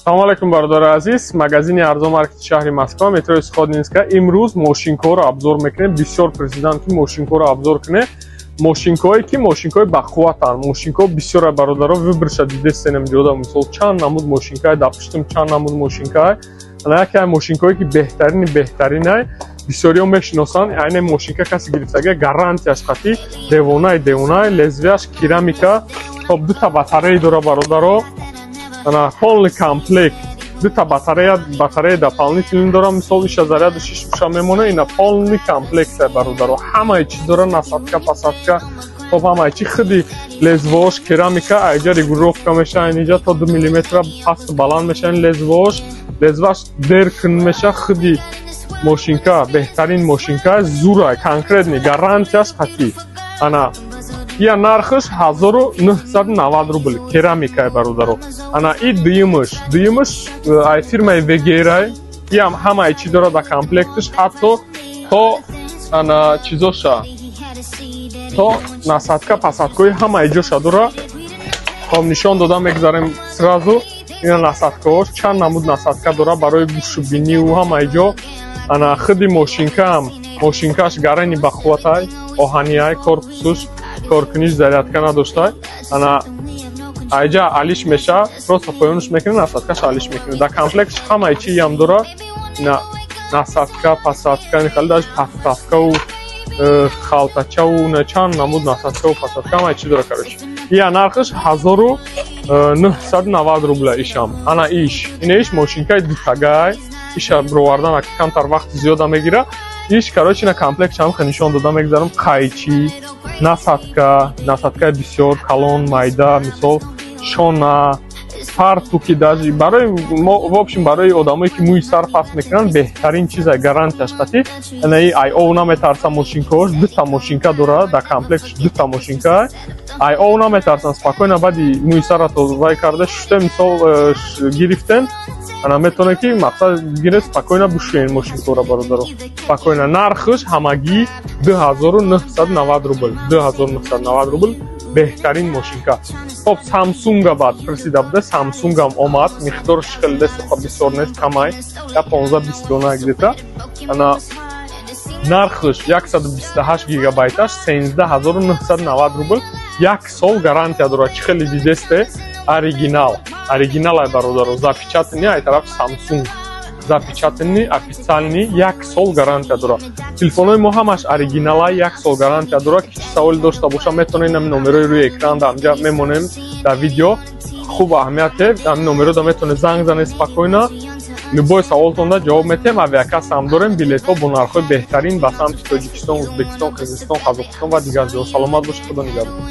Салому алайкум, бародари азиз. Магазини Арзон Маркети шаҳри Москва, метрои Сходнинская. Имрӯз мошинкаҳоро обзор мекунем. Бисёр президент ки мошинкаҳоро обзор кунем. Мошинкаҳое ки мошинкаҳои бақувватанд. Мошинкаҳо бисёре, бародаро, выбор ша дидестенем ҷода. Мисол, чанд намуд мошинкае дар пуштум, чанд намуд мошинкае. Ана яке аз мошинкаҳое ки беҳтарини беҳтаринай, бисёриҳо мешиносанд. Айне мошинка касе гирифтага, гарантияш қатӣ девонаи девонай, лезвия ш керамика. Хоб, дута батарея дора, бародаро. Ана полный комплект, дута батарея, батарея дополнительный дора. Мисол, иша заряду шишуша мемона. Ина полный комплект, бародаро, ҳамаи чиз дора: насадка, посадка, хоб, ҳамаи чи. Худи лезвие ош керамика, айҷа регулировка меша, инҷа то 2 миллиметра пасту баланд меша лезвие ош, лезвия ш дер кун меша. Худи мошинка беҳтарин мошинка, зурай, конкретный, гарантияш қатӣ. Ана я нархаш 1990 рубл, керамикай, бародаро. Ана и дуюмаш ай фирмаи Вегерай. Иам ҳамаи чӣ дорад дар комплекташ, ҳатто то ана чизоша, то насадка, посадка ҳои ҳамаи ҷоша дора. Хоб, нишон дода мегзарем сразу. Ина насадка ҳош, чанд намуд насадка дора барои гӯшу биниву ҳамаи ҷо. Ана худи мошинкаам, мошинкаш гарани бақувватай, оҳаниай, корпусуш коркуниш, зарядка надоштай. Ана айҷа алиш меша, просто поёнш мекунӣ, насадка ш алиш мекунӣ. Дар комплектш ҳамаи чиам дора: ина насадка, посадка, нихали даже подставка ву халтачаву на чанд намуд насадка ву посадка, ҳамаи чи дора. Короче, ия нархаш 1990 рубля ишам. Ана иш, ина иш мошинкаи дутагай. Иша бировардан камтар вақти зиёда мегира иш. Короче, на комплект чам нишон дода мегзарам: қайчи, насадка, насадка и бисёр калон, майда, мисол, шона, фартуки, даже барои, в общем, барои одамое ки мӯи сар паст мекунанд, беҳтарин чиза, гарантияш қатӣ. Анаи ай ов наметарса мошинкаош, дута мошинка дора дар комплектш, дута мошинка, ай ов наметарсан, спокойно. Баъди мӯи сарато вай карда шушта, мисол, гирифтен, ана метавонед ки мақсад гиред, спокойно бушӯен мошинкаро, бародаро, спокойно. Нархш ҳамагӣ 2990 рубл, 2990 рубл, беҳтарин мошинка. Хоб, Самсунга баъд пурсида буда, Самсунгам омад. Миқдорш хеле десоха бисёр нест, камай, я 15-20 дона где-то. Ана нархш 128 гигабайташ 13 990 рубл, як сол гарантия дорад. Чӣ хеле дидесте, оригинал, оригинал ай, бародаро, запечатанный, ай тарафи Самсунг запечатанный, официальный, як сол гарантия дорад. Телефонҳои мо ҳамаш оригинала, як сол гарантия дорад. Ки чӣ саволе дошта боша, метавонед ҳамин номерои рӯи экран да ҳамҷа мемонем дар видео. Хуб, аҳамияте, ҳамин номеро да метавонед занг занед спокойно, любой саволтонда ҷавоб метиҳем. Авиакасса ҳам дорем, билетҳо бо нархҳои беҳтарин ба самти Тоҷикистон, Ӯзбекистон, Қирғизистон, Қазоқистон ва дигар ҷо. Саломат бошед, Худо нигаҳбон.